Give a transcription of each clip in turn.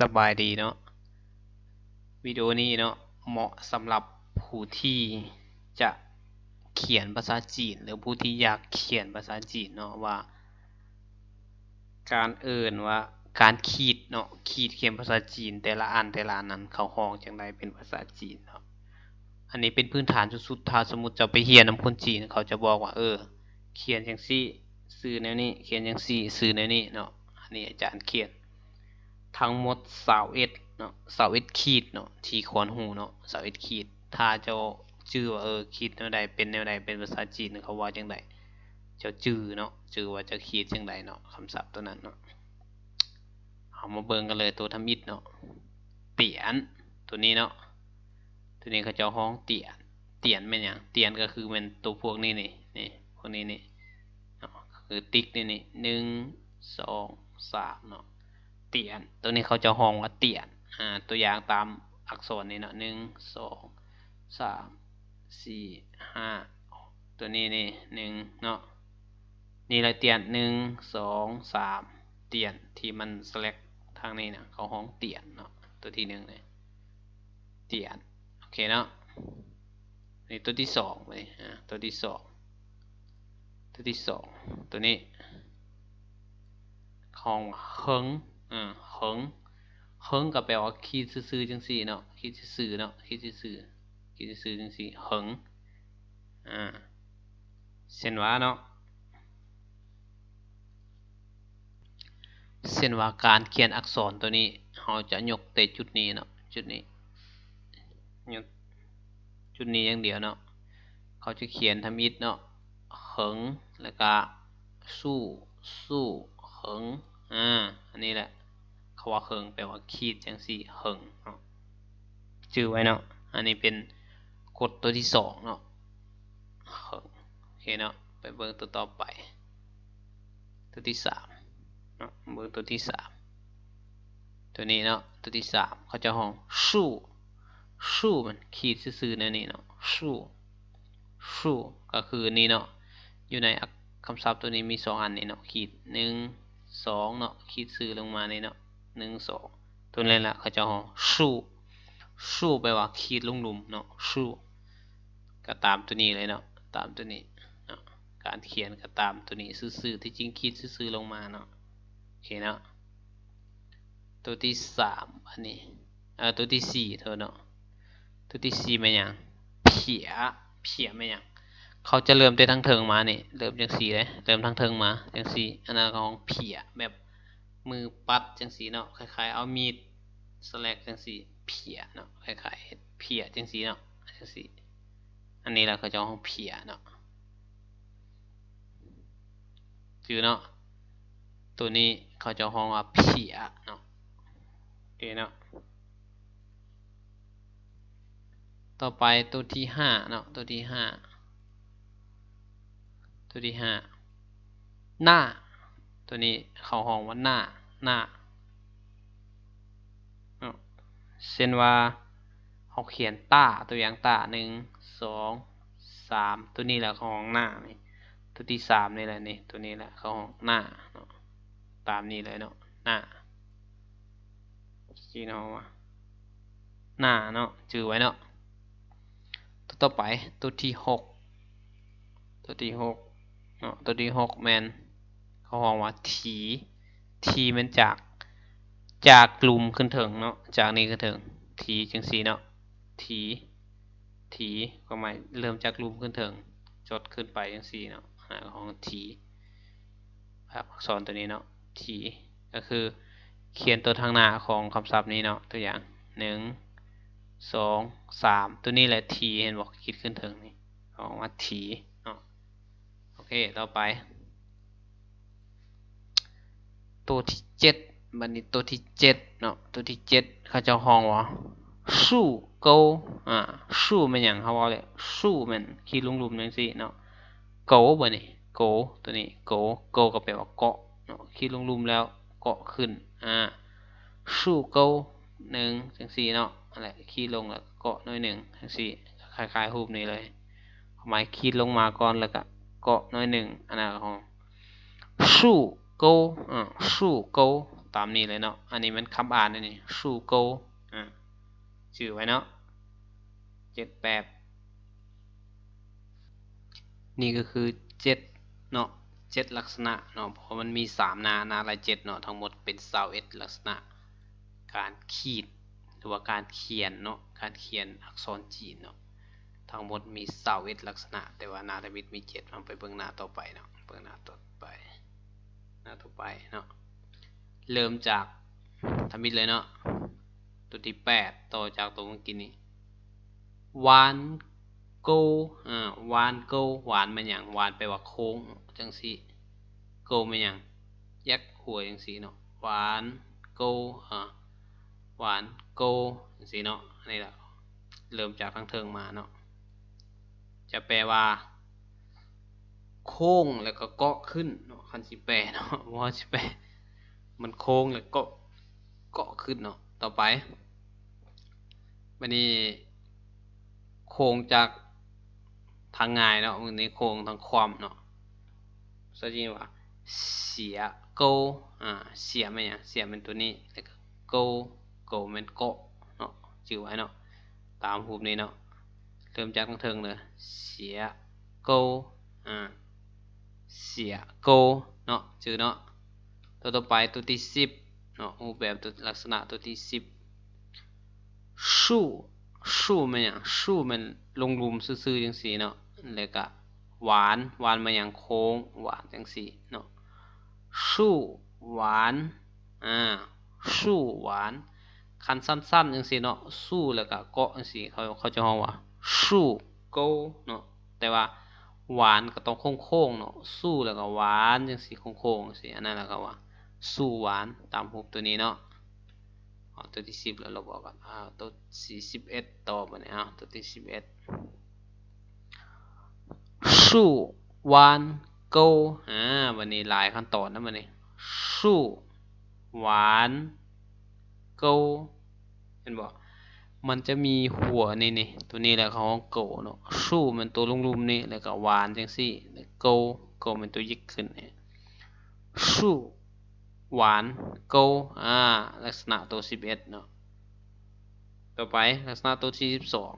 ສະບາຍດີເນາະ ວິດີໂອນີ້ເນາະ ເໝາະສຳລັບຜູ້ທີ່ຈະຂຽນພາສາຈີນ ຫຼືຜູ້ທີ່ຢາກຂຽນພາສາຈີນເນາະ ວ່າ ການເອີ້ນວ່າ ການຂີດເນາະ ຂີດຂຽນພາສາຈີນ ແຕ່ລະອັນ ແຕ່ລະອັນນັ້ນ ເຂົາຮ້ອງຈັ່ງໃດເປັນພາສາຈີນເນາະ. ອັນນີ້ເປັນພື້ນຖານສຸດໆ ຖ້າສົມມຸດເຈົ້າໄປຮຽນນຳຄົນຈີນ ເຂົາຈະບອກວ່າ ເອີ ຂຽນຈັ່ງຊີ້ ຊື່ແນວນີ້ ຂຽນຈັ່ງຊີ້ ຊື່ແນວນີ້ເນາະ. ອັນນີ້ອາຈານຂຽນ ທັງໝົດຊາວເອັດເນາະ ຊາວເອັດຂີດເນາະ ທີ່ຄວນຮູ້ເນາະ ຊາວເອັດຂີດ. ຖ້າເຈົ້າຈື່ວ່າ ເອີ ຂີດແນວໃດ ເປັນແນວໃດ ເປັນພາສາຈີນ ເຂົາເວົ້າຈັ່ງໃດ ເຈົ້າຈື່ເນາະ ຈື່ວ່າຈະຂີດຈັ່ງໃດເນາະ ຄຳສັບຕົວນັ້ນເນາະ. ເຮົາມາເບິ່ງກັນເລີຍ ຕົວທຳອິດເນາະ ຕຽນ ຕົວນີ້ເນາະ ຕົວນີ້ເຂົາເຈົ້າຮ້ອງຕຽນ. ຕຽນແມ່ນຫຍັງ? ຕຽນກໍຄືແມ່ນຕົວພວກນີ້ນີ້ ນີ້ ພວກນີ້ນີ້ເນາະ ຄືຕິກນີ້ນີ້ ໜຶ່ງ ສອງ ສາມເນາະ ຕຽນ. ຕົວນີ້ເຂົາເຈົ້າຮ້ອງວ່າຕຽນ ອາ ຕົວຢ່າງຕາມອັກສອນນີ້ເນາະ ໜຶ່ງ ສອງ ສາມ ສີ່ ຫ້າ ຕົວນີ້ນີ້ ໜຶ່ງເນາະ ນີ້ລະຕຽນ ໜຶ່ງ ສອງ ສາມ ຕຽນ ທີ່ມັນສະແລັກທາງນີ້ນະ ເຂົາຮ້ອງຕຽນເນາະ ຕົວທີໜຶ່ງນີ້ ຕຽນ ໂອເຄເນາະ. ນີ້ຕົວທີສອງ ຕົວທີສອງ ຕົວທີສອງ ຕົວນີ້ ເຂົາຮ້ອງວ່າເຫິງ ເອີ ເຫິງ ເຫິງກໍແປວ່າຂີດຊື່ໆ ຈັ່ງຊີ້ເນາະ ຂີດຊື່ໆ ເນາະ ຂີດຊື່ໆ ຂີດຊື່ໆ ຈັ່ງຊີ້ ເຫິງ ອາ ເຊັ່ນວ່າເນາະ ເຊັ່ນວ່າການຂຽນອັກສອນຕົວນີ້ ເຮົາຈະຍົກແຕ່ຈຸດນີ້ເນາະ ຈຸດນີ້ ຍົກຈຸດນີ້ຢ່າງດຽວເນາະ ເຂົາຈະຂຽນທຳອິດເນາະ ເຫິງ ແລ້ວກະ ສູ້ ສູ້ ເຫິງ ອາ ອັນນີ້ແຫຼະ ຄຳວ່າເຫິງແປວ່າຂີດຈັ່ງຊີ້ ເຫິງເນາະ ຈື່ໄວ້ເນາະ. ອັນນີ້ເປັນກົດຕົວທີສອງເນາະ ເຫິງ ໂອເຄເນາະ. ໄປເບິ່ງຕົວຕໍ່ໄປ ຕົວທີສາມເນາະ ເບິ່ງຕົວທີສາມ ຕົວນີ້ເນາະ ຕົວທີສາມ ເຂົາເຈົ້າຮ້ອງ ສູ້ ສູ້ ມັນຂີດຊື່ໆ ແນວນີ້ເນາະ ສູ້ ສູ້ ກໍຄືນີ້ເນາະ ຢູ່ໃນຄຳສັບຕົວນີ້ມີສອງອັນນີ້ເນາະ ຂີດ ໜຶ່ງ ສອງ ເນາະ ຂີດຊື່ລົງມານີ້ເນາະ ໜຶ່ງ ສອງ ຕົວນີ້ລະເຂົາເຈົ້າຮ້ອງ ສູ້ ສູ້ ແປວ່າຂີດລົງລຸ່ມເນາະ ຊູ ກໍຕາມຕົວນີ້ເລີຍເນາະ ຕາມຕົວນີ້ເນາະ ການຂຽນກໍຕາມຕົວນີ້ຊື່ໆ ທີ່ຈິງຂີດຊື່ໆລົງມາເນາະ ໂອເຄເນາະ. ຕົວທີສາມ ອັນນີ້ ເອີ ຕົວທີສີ່ ໂທດເນາະ ຕົວທີສີ່ແມ່ນຫຍັງ? ເຜຍ ເຜຍແມ່ນຫຍັງ? ເຂົາຈະເລີ່ມແຕ່ທາງເທິງມານີ້ ເລີ່ມຈັ່ງຊີ້ເດ້ ເລີ່ມທາງເທິງມາຈັ່ງຊີ້ ອັນນັ້ນເຂົາຮ້ອງເຜຍ ແບບມືປັດຈັ່ງຊີ້ເນາະ ຄ້າຍໆເອົາມີດສະແລັກຈັ່ງຊີ້ ເຜຍເນາະ ຄ້າຍໆເຮັດເຜຍຈັ່ງຊີ້ເນາະ ຈັ່ງຊີ້ ອັນນີ້ລະເຂົາເຈົ້າຮ້ອງເຜຍເນາະ ຈື່ເນາະ ໂຕນີ້ເຂົາເຈົ້າຮ້ອງວ່າເຜຍເນາະ ໂອເຄເນາະ. ຕໍ່ໄປໂຕທີຫ້າເນາະ ໂຕທີຫ້າ ໂຕທີຫ້າ ໜ້າ ໂຕນີ້ເຂົາຮ້ອງວ່າໜ້າ ໜ້າເນາະ ເຊັ່ນວ່າເຮົາຂຽນຕາ ຕົວຢ່າງຕາ ໜຶ່ງ ສອງ ສາມ ໂຕນີ້ແຫຼະເຂົາຮ້ອງໜ້ານີ້ ໂຕທີສາມນີ້ແຫຼະນີ້ ໂຕນີ້ແຫຼະເຂົາຮ້ອງໜ້າເນາະ ຕາມນີ້ເລີຍເນາະ ໜ້າ ຈີນເຮົາວ່າ ໜ້າເນາະ ຈື່ໄວ້ເນາະ. ໂຕຕໍ່ໄປ ໂຕທີຫົກ ໂຕທີຫົກເນາະ ໂຕທີຫົກແມ່ນເຂົາຮ້ອງວ່າຖີ ຖີແມ່ນຈາກ ຈາກລຸ່ມຂຶ້ນເທິງເນາະ ຈາກນີ້ຂຶ້ນເທິງ ຖີຈັ່ງຊີ້ເນາະ ຖີ ຖີ ຄວາມໝາຍເລີ່ມຈາກລຸ່ມຂຶ້ນເທິງ ຈົດຂຶ້ນໄປຈັ່ງຊີ້ເນາະ ເຮົາຮ້ອງຖີ ພາກອັກສອນໂຕນີ້ເນາະ ທີ ກໍຄືຂຽນຕົວທາງໜ້າຂອງຄຳສັບນີ້ເນາະ ຕົວຢ່າງ ໜຶ່ງ ສອງ ສາມ ໂຕນີ້ແຫຼະ ທີ ເຫັນບໍ່ ຂີດຂຶ້ນເທິງນີ້ ເຮົາອອກມາ ທີ ເນາະ. ໂອເຄ ຕໍ່ໄປ ໂຕທີເຈັດ ບັດນີ້ໂຕທີເຈັດເນາະ ໂຕທີເຈັດ ເຂົາເຈົ້າຮ້ອງວ່າ ສູ້沟 ອາ ສູ້ແມ່ນຫຍັງ ເຮົາເວົ້າແລ້ວ ສູ້ແມ່ນຂີດລົງລຸ່ມຈັ່ງຊີ້ເນາະ ໂກ ບັດນີ້ ໂກ ໂຕນີ້ ໂກ ໂກກໍແປວ່າເກາະເນາະ ຂີດລົງລຸ່ມແລ້ວເກາະຂຶ້ນ ອາ ສູ້沟ໜຶ່ງ ຈັ່ງຊີ້ເນາະ ນັ້ນແຫຼະ ຂີດລົງແລ້ວເກາະໜ້ອຍໜຶ່ງ ຈັ່ງຊີ້ ຄ້າຍໆຮູບນີ້ເລີຍ ຄວາມໝາຍຂີດລົງມາກ່ອນ ແລ້ວກະເກາະໜ້ອຍໜຶ່ງ ອັນນັ້ນຂອງ ສູ້沟 ອາ ສູ້沟 ຕ ຕາມນີ້ເລີຍເນາະ. ອັນນີ້ແມ່ນຄຳອ່ານ ອັນນີ້ ຊູ້ເກີ້ ອາ ຈື່ໄວ້ເນາະ ເຈັດແປບ. ນີ້ກໍຄືເຈັດເນາະ ເຈັດລັກສະນະເນາະ ເພາະມັນມີສາມໜ້າ ໜ້າລະເຈັດເນາະ ທັງໝົດເປັນຊາວເອັດລັກສະນະ ການຂີດ ຫຼືວ່າການຂຽນເນາະ ການຂຽນອັກສອນຈີນເນາະ ທັງໝົດມີຊາວເອັດລັກສະນະ ແຕ່ວ່າໜ້າທຳອິດມີເຈັດ. ເຮົາໄປເບິ່ງໜ້າຕໍ່ໄປເນາະ ເບິ່ງໜ້າຕໍ່ໄປ ໜ້າຕໍ່ໄປເນາະ ເລີ່ມຈາກທຳອິດເລີຍເນາະ ຕົວທີແປດ ຕໍ່ຈາກຕົວເມື່ອກີ້ນີ້ ຫວານເກີ້ ອາ ຫວານເກີ້ ຫວານແມ່ນຫຍັງ? ຫວານແປວ່າໂຄ້ງຈັ່ງຊີ້ ເກີ້ແມ່ນຫຍັງ? ແຍກຫົວຈັ່ງຊີ້ເນາະ ຫວານເກີ້ ອາ ຫວານເກີ້ຈັ່ງຊີ້ເນາະ. ອັນນີ້ລະ ເລີ່ມຈາກທາງເທິງມາເນາະ ຈະແປວ່າ ໂຄ້ງແລ້ວກໍເກາະຂຶ້ນເນາະ ຄັນຊິແປເນາະ ບໍ່ວ່າຊິແປ ມັນໂຄ້ງແລ້ວເກາະ ເກາະຂຶ້ນເນາະ. ຕໍ່ໄປ ບາດນີ້ໂຄ້ງຈາກທາງງ່າຍເນາະ ບາດນີ້ໂຄ້ງທາງຄວ່ຳເນາະ ພາສາຈີນວ່າ ເສຍເກີ້ ອາ ເສຍແມ່ນຫຍັງ? ເສຍແມ່ນຕົວນີ້ ແລ້ວກໍເກີ້ ເກີ້ແມ່ນເກາະເນາະ ຈື່ໄວ້ເນາະ ຕາມຮູບນີ້ເນາະ. ເລີ່ມຈາກທາງເທິງເດີ ເສຍເກີ້ ອາ ເສຍເກີ້ເນາະ ຈື່ເນາະ. ຕົວຕໍ່ໄປ ຕົວທີສິບເນາະ ຮູບແບບ ຕົວ ລັກສະນະຕົວທີສິບ ຊູ້ ຊູ້ແມ່ນຫຍັງ? ຊູ້ແມ່ນລົງລຸ່ມຊື່ໆຈັ່ງຊີ້ເນາະ ແລ້ວກະຫວານ ຫວານແມ່ນຫຍັງ? ໂຄ້ງ ຫວານຈັ່ງຊີ້ເນາະ ຊູ້ຫວານ ອາ ຊູ້ຫວານ. ຄັນສັ້ນໆຈັ່ງຊີ້ເນາະ ຊູ້ແລ້ວກະເກາະຈັ່ງຊີ້ ເຂົາ ເຂົາຈະຮ້ອງວ່າ ຊູ້ເກີ້ເນາະ ແຕ່ວ່າຫວານກໍຕ້ອງໂຄ້ງໆເນາະ ຊູ້ແລ້ວກໍຫວານຈັ່ງຊີ້ ໂຄ້ງໆຈັ່ງຊີ້ ອັນນັ້ນລະເຂົາວ່າ ຊູ້ຫວານ ຕາມຮູບຕົວນີ້ເນາະ. ເອົາຕົວທີສິບແລ້ວລົບອອກກ່ອນ ເອົາຕົວທີສິບເອັດຕໍ່ບາດນີ້ ເອົາຕົວທີສິບເອັດ ຊູ້ຫວານເກີ້ ອາ ບາດນີ້ຫຼາຍຂັ້ນຕອນນະ ບາດນີ້ ຊູ້ຫວານເກີ້ ເຫັນບໍ່? ມັນຈະມີຫົວນີ້ ນີ້ ຕົວນີ້ແຫຼະເຂົາເອີ້ນເກີ້ເນາະ ຊູ້ແມ່ນຕົວລຸ່ມໆນີ້ ແລ້ວກໍຫວານຈັ່ງຊີ້ ແລ້ວເກີ້ ເກີ້ແມ່ນຕົວຫຍິກຂຶ້ນນີ້ ຊູ້ຫວານເກີ້ ອາ ລັກສະນະຕົວສິບເອັດເນາະ. ຕໍ່ໄປລັກສະນະຕົວທີສິບສອງ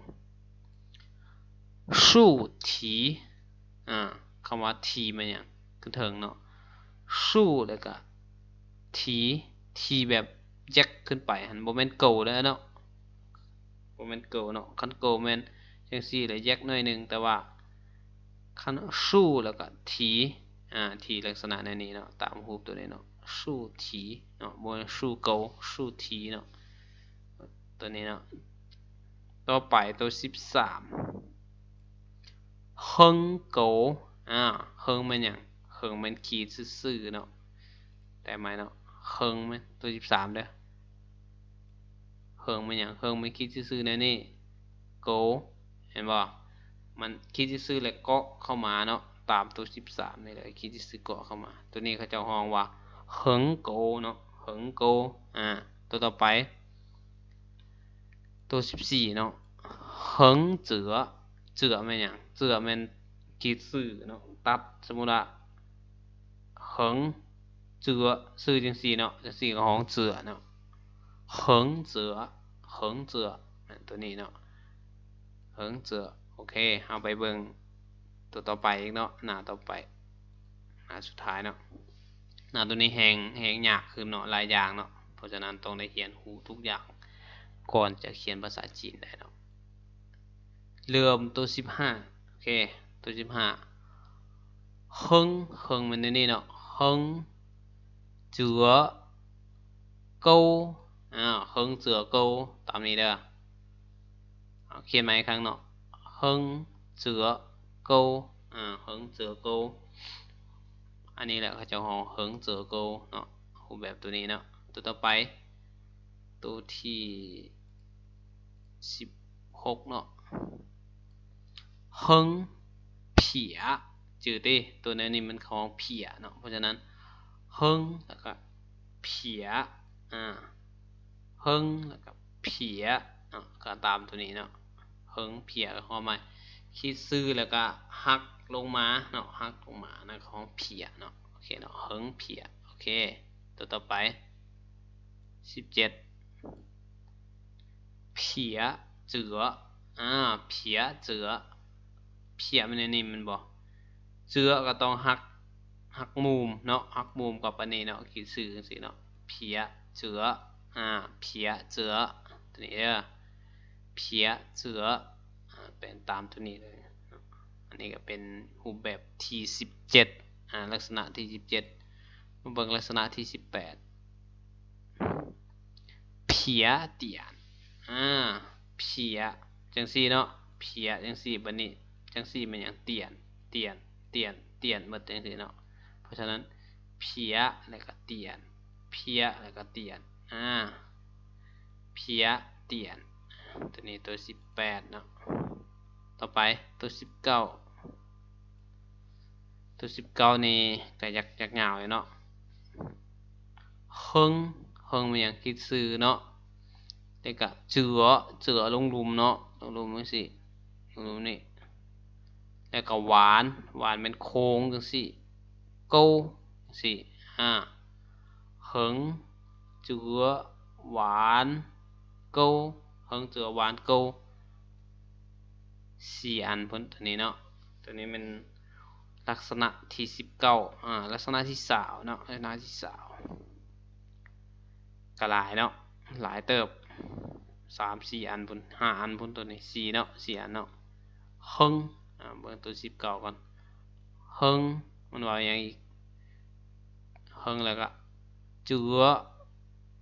ຊູ້ຖີ ອາ ຄຳວ່າຖີແມ່ນຫຍັງ? ຂຶ້ນເທິງເນາະ ຊູ້ແລ້ວກະຖີ ຖີແບບແຍກຂຶ້ນໄປຫັ້ນ ບໍ່ແມ່ນເກີ້ເດີເນາະ ບໍ່ແມ່ນເກີ້ເນາະ ຄັນເກີ້ແມ່ນຈັ່ງຊີ້ແລ້ວແຍກໜ້ອຍໜຶ່ງ ແຕ່ວ່າຄັນຊູ້ແລ້ວກະຖີ ອາ ຖີລັກສະນະແນວນີ້ເນາະ ຕາມຮູບຕົວນີ້ເນາະ ຊູ້ຖີເນາະ ບໍ່ແມ່ນຊູ້ເກີ້ ຊູ້ຖີເນາະ ຕົວນີ້ເນາະ. ຕໍ່ໄປຕົວສິບສາມ ເຫິງເກີ້ ອາ ເຫິງແມ່ນຫຍັງ? ເຫິງແມ່ນຂີດຊື່ໆເນາະ ແປໃໝ່ເນາະ ເຫິງແມ່ນຕົວສິບສາມເດີ ເຫິງແມ່ນຫຍັງ? ເຫິງແມ່ນຂີດຊື່ໆແນວນີ້ ເກີ້ ເຫັນບໍ່? ມັນຂີດຊື່ໆແລ້ວເກາະເຂົ້າມາເນາະ ຕາມຕົວສິບສາມນີ້ເລີຍ ຂີດຊື່ໆເກາະເຂົ້າມາ ຕົວນີ້ເຂົາເຈົ້າຮ້ອງວ່າເຫິງເກີ້ເນາະ ເຫິງເກີ້ ອາ ຕົວຕໍ່ໄປ ຕົວສິບສີ່ເນາະ ເຫິງເຈືອ ເຈືອແມ່ນຫຍັງ? ເຈືອແມ່ນຂີດຊື່ເນາະ ຕັດ ສົມມຸດວ່າ ເຫິງເຈືອ ຊື່ຈັ່ງຊີ້ເນາະ ຈັ່ງຊີ້ກໍຮ້ອງເຈືອເນາະ ເຫິງເຈືອ ເຫິງເຈືອ ຕົວນີ້ເນາະ ເຫິງເຈືອ. ໂອເຄ ເຮົາໄປເບິ່ງຕົວຕໍ່ໄປອີກເນາະ ໜ້າຕໍ່ໄປ ໜ້າສຸດທ້າຍເນາະ ໜ້າຕົວນີ້ແຮງ ແຮງຍາກຂຶ້ນເນາະ ຫຼາຍຢ່າງເນາະ ເພາະສະນັ້ນຕ້ອງໄດ້ຮຽນຮູ້ທຸກຢ່າງ ກ່ອນຈະຂຽນພາສາຈີນໄດ້ເນາະ. ເລີ່ມຕົວສິບຫ້າ ໂອເຄ ຕົວສິບຫ້າ ເຫິງ ເຫິງແມ່ນແນວນີ້ເນາະ ເຫິງເຈືອເກີ້ ອາ ເຫິງເຈືອເກີ້ ຕາມນີ້ເດີ ເອົາ ຂຽນໃໝ່ອີກຄັ້ງເນາະ ເຫິງເຈືອເກີ້ ອາ ເຫິງເຈືອເກີ້ ອັນນີ້ແຫຼະເຂົາເຈົ້າຮ້ອງເຫິງເຈືອເກີ້ເນາະ ຮູບແບບຕົວນີ້ເນາະ. ຕົວຕໍ່ໄປ ຕົວທີສິບຫົກເນາະ ເຫິງເຜຍ ຈື່ຕິ ຕົວແນວນີ້ມັນເຂົາເວົ້າເຜຍເນາະ ເພາະສະນັ້ນ ເຫິງ ແລ້ວກະເຜຍ ອາ ເຫິງ ແລ້ວກະເຜຍເນາະ ກໍຕາມຕົວນີ້ເນາະ ເຫິງເຜຍ ຄວາມໝາຍ ຂີດຊື່ ແລ້ວກະຫັກລົງມາເນາະ ຫັກລົງມາ ນັ້ນເຂົາເວົ້າເຜຍເນາະ ໂອເຄເນາະ ເຫິງເຜຍ. ໂອເຄ ຕົວຕໍ່ໄປ ສິບເຈັດ ເພຍເຈືອ ອາ ເພຍເຈືອ ເພຍແມ່ນແນວນີ້ແມ່ນບໍ່? ເຈືອກໍຕ້ອງຫັກ ຫັກມຸມເນາະ ຫັກມຸມກັບອັນນີ້ເນາະ ຂີດຊື່ຈັ່ງຊີ້ເນາະ ເພຍເຈືອ ອາ ເພຍເຈືອ ຕົວນີ້ເດີ ເພຍເຈືອ ອາ ແປນຕາມຕົວນີ້ເລີຍເນາະ. ອັນນີ້ກໍເປັນຮູບແບບທີສິບເຈັດ ອາ ລັກສະນະທີສິບເຈັດ. ມາເບິ່ງລັກສະນະທີສິບແປດ ເພຍຕຽນ ອາ ເພຍ ຈັ່ງຊີ້ເນາະ ເພຍຈັ່ງຊີ້ ບັດນີ້ຈັ່ງຊີ້ແມ່ນຫຍັງ? ຕຽນ ຕຽນ ຕຽນ ຕຽນ ໝົດຈັ່ງຊີ້ເນາະ. ເພາະສະນັ້ນ ເພຍ ແລ້ວກໍຕຽນ ເພຍ ແລ້ວກໍຕຽນ ອາ ເພຍຕຽນ ຕົວນີ້ຕົວສິບແປດເນາະ. ຕໍ່ໄປຕົວສິບເກົ້າ ຕົວສິບເກົ້ານີ້ກໍຢາກ ຢາກຍາວຢູ່ເນາະ ເຫິງ ເຫິງແມ່ນຫຍັງ? ຂີດຊື່ເນາະ ແລ້ວກໍເຈືອ ເຈືອລົງລຸ່ມເນາະ ລົງລຸ່ມຈັ່ງຊີ້ ລົງລຸ່ມນີ້ ແລ້ວກໍຫວານ ຫວານແມ່ນໂຄ້ງຈັ່ງຊີ້ ເກົາຈັ່ງຊີ້ ອາ ເຫິງ ເຈືອ ຫວານ ເກົາ ເຫິງ ເຈືອ ຫວານ ເກົາ ສີ່ອັນພຸ້ນ ຕົວນີ້ເນາະ. ຕົວນີ້ແມ່ນລັກສະນະທີສິບເກົ້າ ອາ ລັກສະນະທີຊາວເນາະ ລັກສະນະທີຊາວ ກໍຫຼາຍເນາະ ຫຼາຍເຕີບ ສາມສີ່ອັນພຸ້ນ ຫ້າອັນພຸ້ນ ຕົວນີ້ສີ່ເນາະ ສີ່ອັນເນາະ. ເຫິງ ອາ ເບິ່ງຕົວສິບເກົ້າກ່ອນ ເຫິງ ມັນເວົ້າຫຍັງອີກ? ເຫິງ ແລ້ວກໍເຈືອ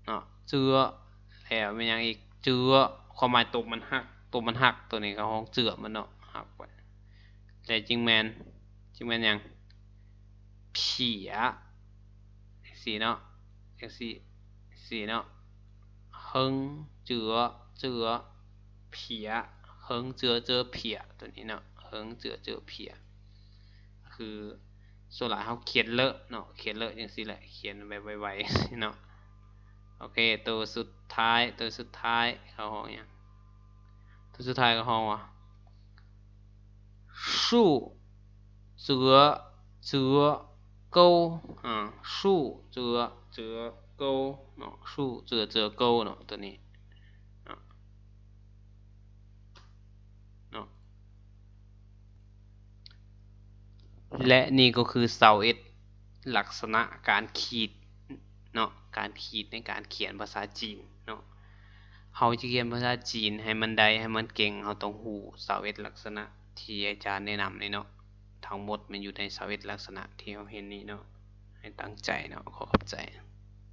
ເນາະ ເຈືອ ແລ້ວແມ່ນຫຍັງອີກ? ເຈືອ ຄວາມໝາຍຕົວມັນຫັກ ຕົວມັນຫັກ ຕົວນີ້ເຂົາຮ້ອງເຈືອມັນເນາະ ຫັກໄປ ແລ້ວຈຶ່ງແມ່ນ ຈຶ່ງແມ່ນຫຍັງ? ເພຍ ຈັ່ງຊີ້ເນາະ ຈັ່ງຊີ້ ຊີ້ເນາະ ເຫິງ ເຈືອ ເຈືອ ເພຍ ເຫິງ ເຈືອ ເຈືອ ເພຍ ຕົວນີ້ເນາະ ເຫິງ ເຈືອ ເຈືອ ເພຍ ກໍຄືສ່ວນຫຼາຍເຮົາຂຽນເລີະເນາະ ຂຽນເລີະຈັ່ງຊີ້ແຫຼະ ຂຽນແບບໄວໆເນາະ. ໂອເຄ ຕົວສຸດທ້າຍ ຕົວສຸດທ້າຍເຂົາຮ້ອງຫຍັງ? ຕົວສຸດທ້າຍເຂົາຮ້ອງວ່າ ຊູ ເຈືອ ເຈືອ ເກົາ ອາ ຊູ ເຈືອ ເຈືອ ເກົາເນາະ ຊູ ເຈືອ ເຈືອ ເກົາເນາະ ຕົວນີ້ເນາະ ເນາະ. ແລະ ນີ້ກໍຄືຊາວເອັດລັກສະນະການຂີດເນາະ ການຂີດໃນການຂຽນພາສາຈີນເນາະ. ເຮົາຈະຂຽນພາສາຈີນໃຫ້ມັນໄດ້ ໃຫ້ມັນເກັ່ງ ເຮົາຕ້ອງຮູ້ຊາວເອັດລັກສະນະທີ່ອາຈານແນະນຳນີ້ເນາະ. ທັງໝົດແມ່ນຢູ່ໃນຊາວເອັດລັກສະນະທີ່ເຮົາເຫັນນີ້ເນາະ. ໃຫ້ຕັ້ງໃຈເນາະ. ຂໍຂອບໃຈ.